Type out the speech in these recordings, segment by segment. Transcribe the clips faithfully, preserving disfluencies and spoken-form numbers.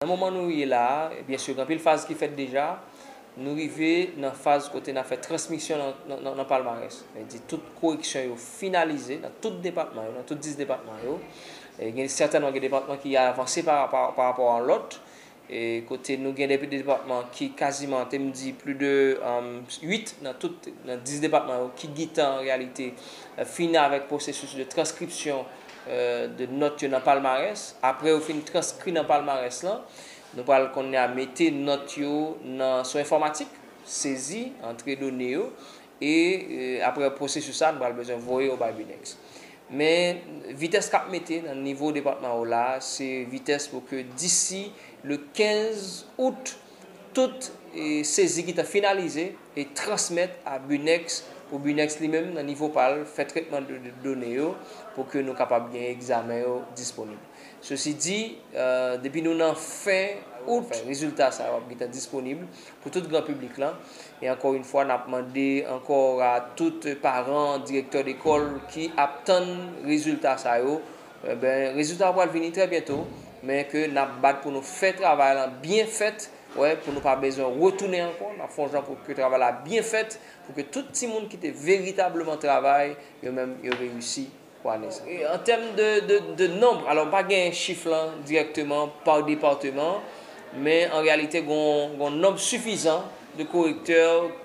Nan moman nou ye la a, byen si gen anpil faz ki fèt deja, nou rive nan faz kote n ap fè transmisyon nan, nan, nan, nan palmarès. Sa vle di tout koreksyon yo finalize nan tout depatman yo, nan tout dis depatman yo. E gen sètènman gen depatman ki avanse pa, pa, pa rapò a lòt. E kote nou gen de depatman ki kaziman, te m di, plis de uit nan tout, nan dis depatman yo ki gentan an reyalite, eh, fin avèk pwosesis de transkripsyon, eh, de nòt yo nan palmarès. Apre yo fin transkri nan palmarès lan, nou pral kounye a mete nòt yo nan, sou enfòmatik, sezi, antre done yo, e, eh, apre pwosesis sa, nou pral bezwen voye yo bay Binex. Men vitès k ap mete nan nivo depatman yo la, se vitès pou ke disi le kenz out, tout, eh, sezi ki ta finalize e transmèt a Binex, pou Binex li menm, nan nivo pa l, fè tretman de, de done yo, pou ke nou kapab gen egzamen yo disponib. Sesi di, eh, depi nou nan fen out, rezilta sa yo ap gentan disponib pou tout gran piblik lan. E ankò yon fwa, n ap mande ankò a tout paran, direktè lekòl ki ap tann rezilta sa yo, enben, rezilta yo pral vini trè byento, men ke n ap bat pou nou fè travay lan byen fèt, wè, pou nou pa bezwen retounen ankò. N ap fè yon jan pou ke travay la byen fèt, pou ke tout timoun ki te veritableman travay, yo menm, yo reyisi pou ane sa. E an tèm de, de, de nonb, alò, m pa gen chif lan dirèkteman pa depatman, men an reyalite, gon, gon nonb sifizan de korektè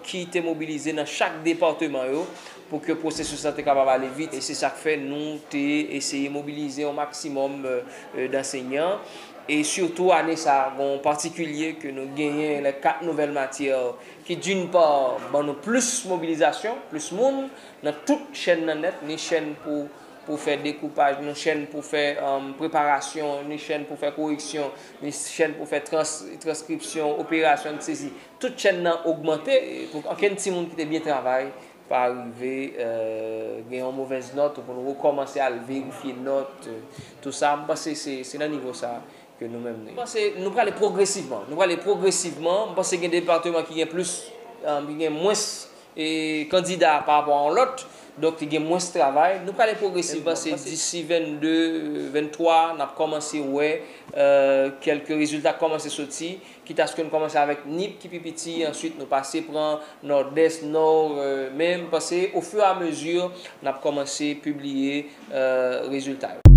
ki te mobilize nan chak depatman yo pou ke pwosesis la te kapab ale vit. E se sa k fè nou te eseye mobilize yon maksimòm, euh, euh, dansenyan. E sitou ane sa, gon patikilye ke nou genyen, les quatre nouvelles matières, ki d'une part ban nou plis mobilizasyon, plis moun, nan tout chèn nan nèt, ni chèn pou, pou fè dekoupaj, ni chèn pou fè, um, preparasyon, ni chèn pou fè koreksyon, ni chèn pou fè trans-, transkripsyon, operasyon de sezi. Tout chèn nan ogmante, pou okenn timoun ki te byen travay pa rive, euh, gen yon movèz nòt, ou pou nou rekòmanse al verifye nòt, euh, tou sa. M panse se, se nan nivo sa ke nou menm nou ye. M panse nou prale pwogresivman. Nou prale pwogresivman. M panse gen depatman ki gen plis, um, ki gen mwens, e, kandida pa rapò a yon lòt. Donk, ki gen mwens travay. Nou prale pwogresivman. M panse disi vennde, venntwa, n ap kòmanse wè, euh, kèlke rezilta kòmanse soti. Kitaske nou kòmanse avèk Nip ki pi piti, answit nou pase pran Nòdès, Nò, euh, men m panse, au fur et à mesure, n ap kòmanse pibliye, euh, rezilta yo.